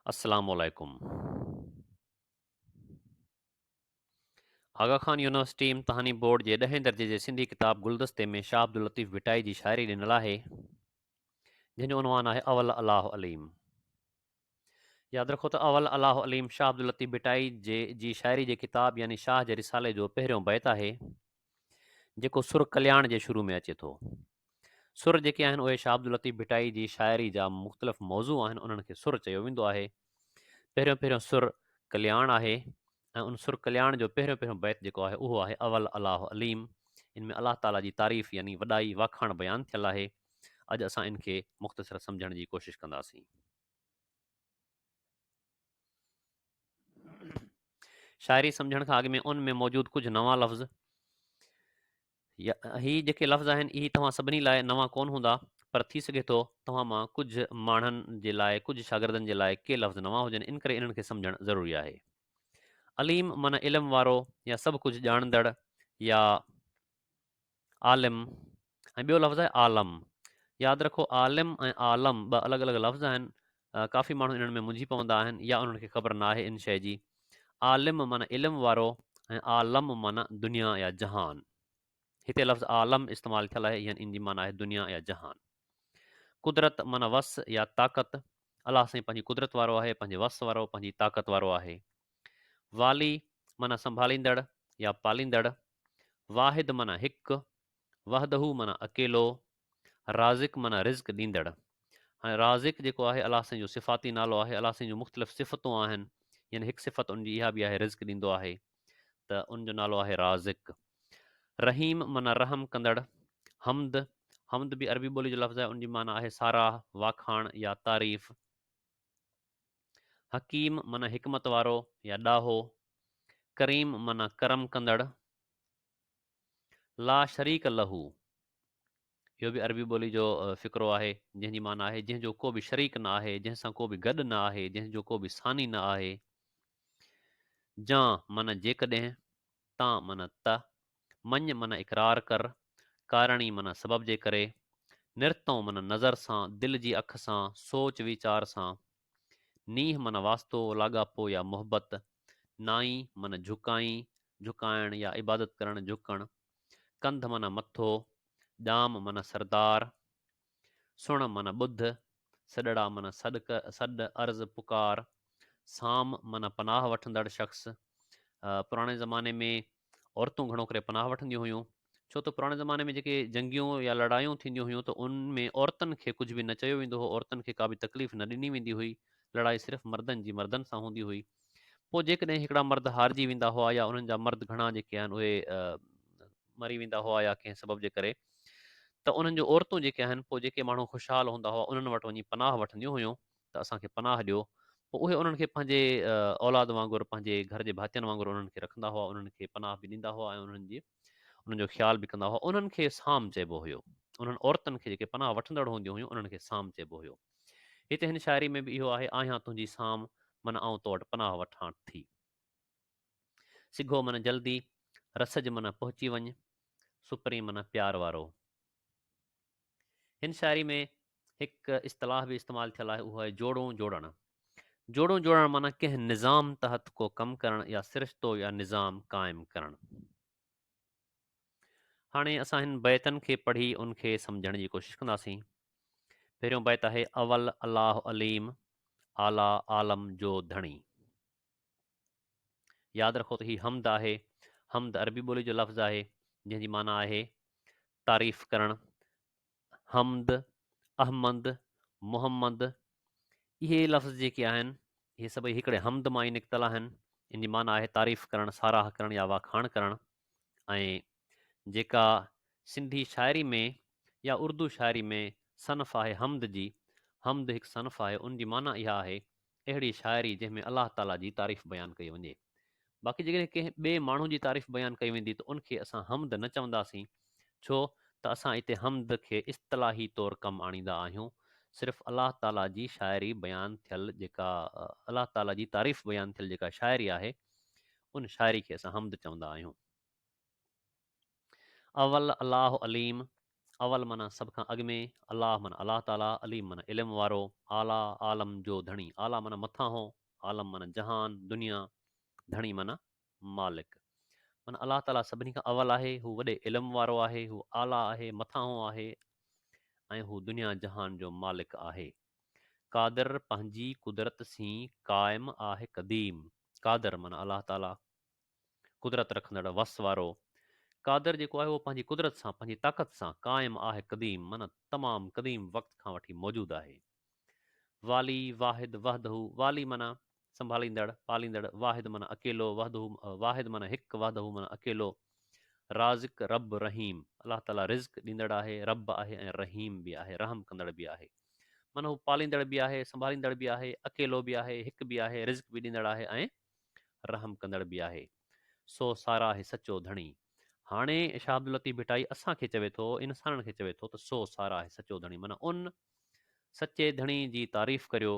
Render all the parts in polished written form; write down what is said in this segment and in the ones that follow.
السلام عليڪم. آغا خان يونيورسٽي امتحاني بورڊ جي ڏهين درجي جي سنڌي ڪتاب گلدستي ۾ شاهه عبداللطيف ڀٽائي جي شاعري ڏنل آهي، جنهن جو عنوان آهي اول الله عليم. ياد رکو ته اول الله عليم شاهه عبداللطيف ڀٽائي جي جي شاعري جي ڪتاب يعني شاهه جي رسالي جو پهريون بيت آهي، جيڪو سر ڪلياڻ جي شروع ۾ اچي ٿو. سر جيڪي آهن اهي شاهه عبداللطيف ڀٽائي جي شاعري جا مختلف موضوع آهن انهن کي سر چيو ويندو آهي. پهريون پهريون سر ڪلياڻ آهي ۽ ان سر ڪلياڻ جو پهريون پهريون بيت جيڪو آهي اهو آهي اول الله عليم ان ۾ الله تعاليٰ جي تعريف يعني وڏائي واکاڻ بيان ٿيل آهي. اڄ اسان ان کي مختصر سمجهڻ جي ڪوشش ڪنداسين. شاعري سمجهڻ کان اڳ ۾ ان ۾ موجود ڪجهه نوان لفظ يا هي جيڪي لفظ آهن اهي توهان سڀني لاء نوان ڪونه هوندا پر ٿي سگهي ٿو توهان مان ڪجهه ماڻهن جي لاء ڪجهه شاگردن جي لاء ڪي لفظ نوان هجن انڪري انهن کي سمجهڻ ضروري آهي. عليم معنيٰ علم وارو يا سڀ ڪجهه ڄاڻندڙ يا عالم ۽ ٻيو لفظ آهي عالم. ياد رکو عالم ۽ عالم ٻه الڳ الڳ لفظ آهن. ڪافي ماڻهو انهن ۾ منجهي پوندا آهن يا انهن کي خبر نه آهي ان شيء جي. عالم معنيٰ علم وارو ۽ عالم معنيٰ دنيا يا جهان. هتي لفظ عالم استعمال ٿيل آهي يعني ان جي معنيٰ آهي دنيا يا جهان. قدرت معنيٰ وس يا طاقت. الله سائين پنهنجي قدرت وارو آهي، پنهنجي وس وارو، پنهنجي طاقت وارو آهي. والي معنيٰ سنڀاليندڙ يا پاليندڙ. واحد معنيٰ هڪ، وحده معنيٰ اڪيلو، رازق معنيٰ رزق ڏيندڙ. هاڻي رازق جيڪو آهي الله سائين جو صفاتي نالو آهي، الله سائين جون مختلف صفتون آهن، يعني هڪ صفت ان جي اها به آهي رزق ڏيندو آهي ته ان جو نالو آهي رازق. رحيم معنيٰ رحم ڪندڙ، حمد، حمد به عربي ٻولي جو لفظ آهي ان جي معنيٰ آهي ساراهه، واکاڻ يا تعريف. حڪيم معنيٰ حڪمت وارو يا ڏاهو، ڪريم معنيٰ ڪرم ڪندڙ، لا شريڪ له اهو به عربي ٻولي جو فقرو آهي، جنهن جي معنيٰ آهي جنهن جو ڪو به شريڪ نه آهي، جنهن سان ڪو به گڏ نه آهي، جنهن جو ڪو به ثاني نه آهي. جان معنيٰ جيڪڏهن، تان معنيٰ ته، مڃ معنيٰ اقرار ڪر، ڪارڻي معنيٰ سبب جي ڪري، نرتئون معنيٰ نظر سان، دل جي اک سان، سوچ ويچار سان، نينهن معنيٰ واسطو، لاڳاپو يا محبت، نائين معنيٰ جهڪائين، جهڪائڻ يا عبادت ڪرڻ، جهڪڻ، ڪنڌ معنيٰ مٿو، ڄام معنيٰ سردار، سڻ معنيٰ ٻڌ، سڏڙا معنيٰ سڏ، سڏ، عرض، پڪار، سام معنيٰ پناهه وٺندڙ شخص، پراڻي زماني ۾ عورتون گهڻو ڪري پناهه وٺنديون هيون، ڇو ته پراڻي زماني ۾ جيڪي جنگيون يا لڙايون ٿينديون هيون ته ان ۾ عورتن کي ڪجهه به نه چيو ويندو هو، عورتن کي ڪا به تڪليف نه ڏني ويندي هئي، لڙائي صرف مردن جي مردن سان هوندي هئي. پوء جيڪڏهن هڪڙا مرد هارجي ويندا هئا يا انهن جا مرد گهڻا جيڪي آهن اهي مري ويندا هئا يا ڪنهن سبب جي ڪري ته انهن جون عورتون جيڪي آهن پوء جيڪي ماڻهو خوشحال هوندا هئا انهن وٽ وڃي پناهه وٺنديون هيون ته اسان کي پناهه ڏيو پوء اهي انهن کي پنهنجي اولاد وانگر پنهنجي گهر جي ڀاتين وانگر انهن کي رکندا هئا انهن کي پناهه به ڏيندا هئا ۽ انهن جي انهن جو خيال به ڪندا هئا انهن کي سام چئبو هيو انهن عورتن کي جيڪي پناهه وٺندڙ هونديون هيون انهن کي سام چئبو هيو هتي هن شاعري ۾ به اهو آهي آهيان تنهنجي سام معنيٰ آئون تو وٽ پناهه وٺان ٿي. سگهو معنيٰ جلدي، رسج معنيٰ پهچي وڃ، سپرين معنيٰ پيار وارو. هن شاعري ۾ هڪ اصطلاح به استعمال ٿيل آهي اهو آهي جوڙون جوڙڻ. جوڙون جوڙڻ معنيٰ ڪنهن نظام تحت ڪو ڪم ڪرڻ يا سرشتو يا نظام قائم ڪرڻ. هاڻي اسان هن بيتن کي پڙهي ان کي سمجهڻ جي ڪوشش ڪنداسين. پهريون بيت آهي اول الله عليم اعليٰ عالم جو ڌڻي. ياد رکو ته هي حمد آهي. حمد عربي ٻولي جو لفظ آهي، جنهن جي معنيٰ آهي تعريف ڪرڻ. حمد، احمد، محمد اهي لفظ جيڪي آهن، اهي سڀئي هڪڙي حمد مان ئي نڪتل آهن. ان جي معنيٰ آهي تعريف ڪرڻ، ساراهه ڪرڻ يا واکاڻ ڪرڻ ۽ جيڪا سنڌي شاعري ۾ يا اردو شاعري ۾ صنف آهي حمد جي، حمد هڪ صنف آهي، ان جي معنيٰ اها آهي اهڙي شاعري جنهن ۾ الله تعاليٰ جي تعريف بيان ڪئي وڃي. باقي جيڪڏهن ڪنهن ٻئي ماڻهو جي تعريف بيان ڪئي ويندي ته ان کي اسان حمد نه چونداسين، ڇو ته اسان اتي حمد کي اصطلاحي طور ڪم آڻيندا آهيون، صرف الله تعاليٰ جي شاعري بيان ٿيل جيڪا الله تعاليٰ جي تعريف بيان ٿيل جيڪا شاعري آهي، ان شاعري کي اسان حمد چوندا آهيون. اول الله عليم، اول معنيٰ سڀ کان اڳ ۾، الله معنيٰ الله تعاليٰ، عليم معنيٰ علم وارو، اعليٰ عالم جو ڌڻي، اعليٰ معنيٰ مٿانهون، عالم معنيٰ جهان، دنيا، ڌڻي معنيٰ مالڪ. معنيٰ الله تعاليٰ سڀني کان اول آهي، هو وڏي علم وارو آهي، هو اعليٰ آهي، مٿانهون آهي ۽ هو دنيا جهان جو مالڪ آهي. قادر پنهنجي قدرت سين قائم آهي قديم، قادر معنيٰ الله تعاليٰ قدرت رکندڙ، وس وارو، قادر جيڪو آهي اهو پنهنجي قدرت سان، پنهنجي طاقت سان قائم آهي قديم معنيٰ تمام قديم وقت کان وٺي موجود آهي. والي، واحد، وحده، والي معنيٰ سنڀاليندڙ، پاليندڙ، واحد معنيٰ اڪيلو، وحده، واحد معنيٰ هڪ، وحده معنيٰ اڪيلو، رازق، رب، رحيم، الله تعاليٰ رزق ڏيندڙ آهي، رب آهي ۽ رحيم به آهي، رحم ڪندڙ به آهي. معنيٰ هو پاليندڙ به آهي، سنڀاليندڙ به آهي، اڪيلو به آهي، هڪ به آهي، رزق به ڏيندڙ آهي ۽ رحم ڪندڙ به آهي. سو ساراهه سچو ڌڻي. هاڻي شاهه عبداللطيف ڀٽائي اسان کي چوي ٿو، انسانن کي چوي ٿو ته سو ساراهه سچو ڌڻي معنيٰ ان سچي ڌڻي جي تعريف ڪريو،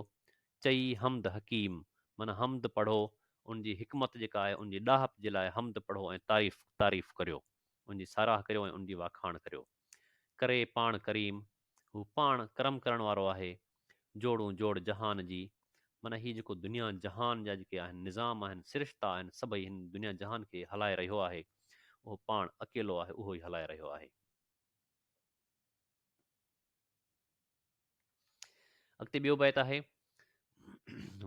چئي حمد حڪيم معنيٰ حمد پڙهو، ان جي حڪمت جيڪا آهي، ان جي ڏاهپ جي لاء حمد پڙهو ۽ تعريف تعريف ڪريو، ان جي ساراهه ڪريو ۽ ان جي واکاڻ ڪريو. ڪري پاڻ ڪريم، هو پاڻ ڪرم ڪرڻ وارو آهي، جوڙون جوڙ جهان جي، معنيٰ هي جيڪو دنيا جهان جا جيڪي آهن نظام آهن، سرشتا آهن، سڀئي هن دنيا جهان کي هلائي رهيو آهي، اهو پاڻ اڪيلو آهي، اهو ئي هلائي رهيو آهي. اڳتي ٻيو بيت آهي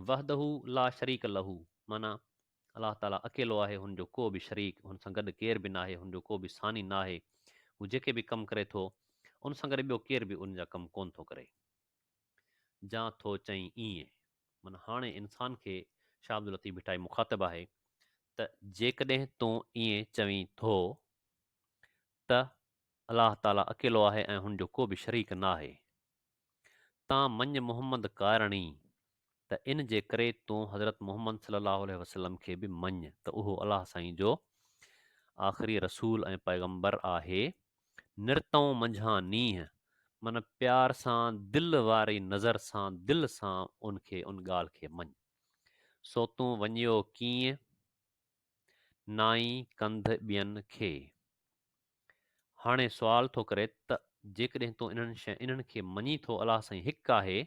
وحده لا شريڪ له معنيٰ الله تعاليٰ اڪيلو آهي هن جو ڪو به شريڪ هن سان گڏ ڪير به ناهي هن جو ڪو به ثاني ناهي هو جيڪي به ڪم ڪري ٿو ان سان گڏ ٻيو ڪير به ان جا ڪم ڪون ٿو ڪري جان ٿو چئين ائين معنيٰ هاڻي انسان کي شاهه عبداللطيف ڀٽائي مخاطب آهي ته جيڪڏهن تون ائين چوين ٿو ته الله تعاليٰ اڪيلو آهي ۽ هن جو ڪو به شريڪ نه آهي. تان مڃ محمد ڪارڻي ته ان جي ڪري تون حضرت محمد صلي الله عليه وسلم کي به مڃ ته اهو الله سائين جو آخري رسول ۽ پيغمبر آهي. نرتئون منجهان نينهن معنيٰ پيار سان دل واري نظر سان دل سان ان کي ان ڳالهه کي مڃ. سو تون وڃيو ڪيئن؟ نائين ڪنڌ ٻين کي. هاڻي سوال ٿو ڪري ته جيڪڏهن تون انهن شين انهن کي مڃين ٿو الله سائين هڪ آهي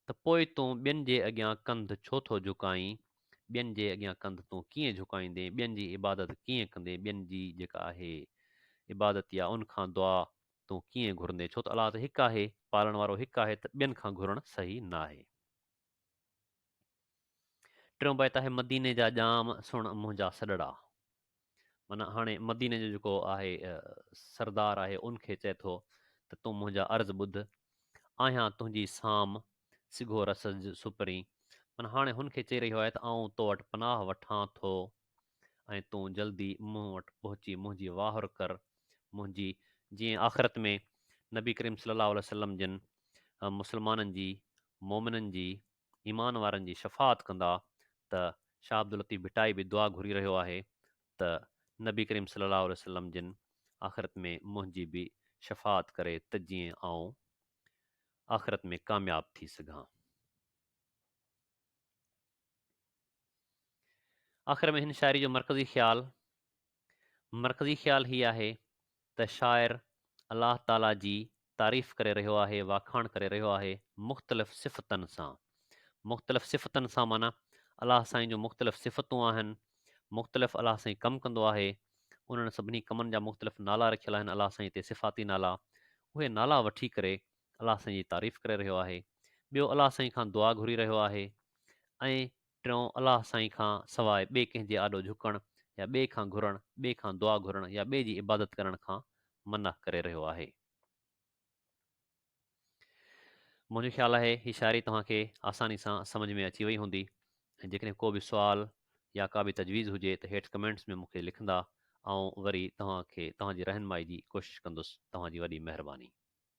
ته پوء تون ٻين جي اڳيان ڪنڌ ڇو ٿو جهڪائين ٻين جي اڳيان ڪنڌ تون ڪيئن جهڪائيندين ٻين جي عبادت ڪيئن ڪندين ٻين جي جيڪا آهي عبادت يا ان کان دعا تون ڪيئن گهرندين ڇو ته الله ته هڪ آهي پالڻ وارو هڪ آهي ته ٻين کان گهرڻ صحيح ناهي. ٽيون بيت آهي مديني جا ڄام سڻ منهنجا سڏڙا. معنيٰ هاڻي مديني جو جيڪو آهي سردار آهي ان کي چئي ٿو ته تون منهنجا عرض ٻڌ، آهيان تنهنجي سام، سگهو رسج سپرين. معنيٰ هاڻي هن کي چئي رهيو آهي ته آئون تو وٽ پناهه وٺان ٿو ۽ تون جلدي مون وٽ پهچي منهنجي واهر ڪر، منهنجي جيئن آخرت ۾ نبي ڪريم صلي الله عليه وسلم جن مسلمانن جي، مؤمنن جي، ايمان وارن جي شفاعت ڪندا ته شاهه عبداللطيف ڀٽائي به دعا گهري رهيو آهي ته نبي ڪريم صلي الله عليه وسلم جن آخرت ۾ منهنجي به شفاعت ڪري ته جيئن آئون آخرت ۾ ڪامياب ٿي سگهان. آخر ۾ هن شاعري جو مرڪزي خيال مرڪزي خيال هي آهي ته شاعر الله تعاليٰ جي تعريف ڪري رهيو آهي، واکاڻ ڪري رهيو آهي مختلف صفتن سان. مختلف صفتن سان معنيٰ الله سائين جون مختلف صفتون آهن، مختلف الله سائين ڪم ڪندو آهي، انهن سڀني ڪمن جا مختلف نالا رکيل آهن الله سائين تي صفاتي نالا، اهي نالا وٺي ڪري الله سائين جي تعريف ڪري رهيو آهي. ٻيو الله سائين کان دعا گهري رهيو آهي ۽ ٽيون الله سائين کان سواء ٻئي ڪنهن جي آڏو جهڪڻ يا ٻئي کان گهرڻ، ٻئي کان دعا گهرڻ يا ٻئي جي عبادت ڪرڻ کان منع ڪري رهيو آهي. منهنجو خيال آهي هي شاعري توهان کي آساني سان سمجهه ۾ اچي وئي هوندي ۽ جيڪڏهن ڪو به سوال يا ڪا به تجويز هجي ته هيٺ ڪمينٽس ۾ مون کي لکندا آئون وري توهان کي توهان جي رهنمائي جي ڪوشش ڪندس توهان جي وڏي مهرباني.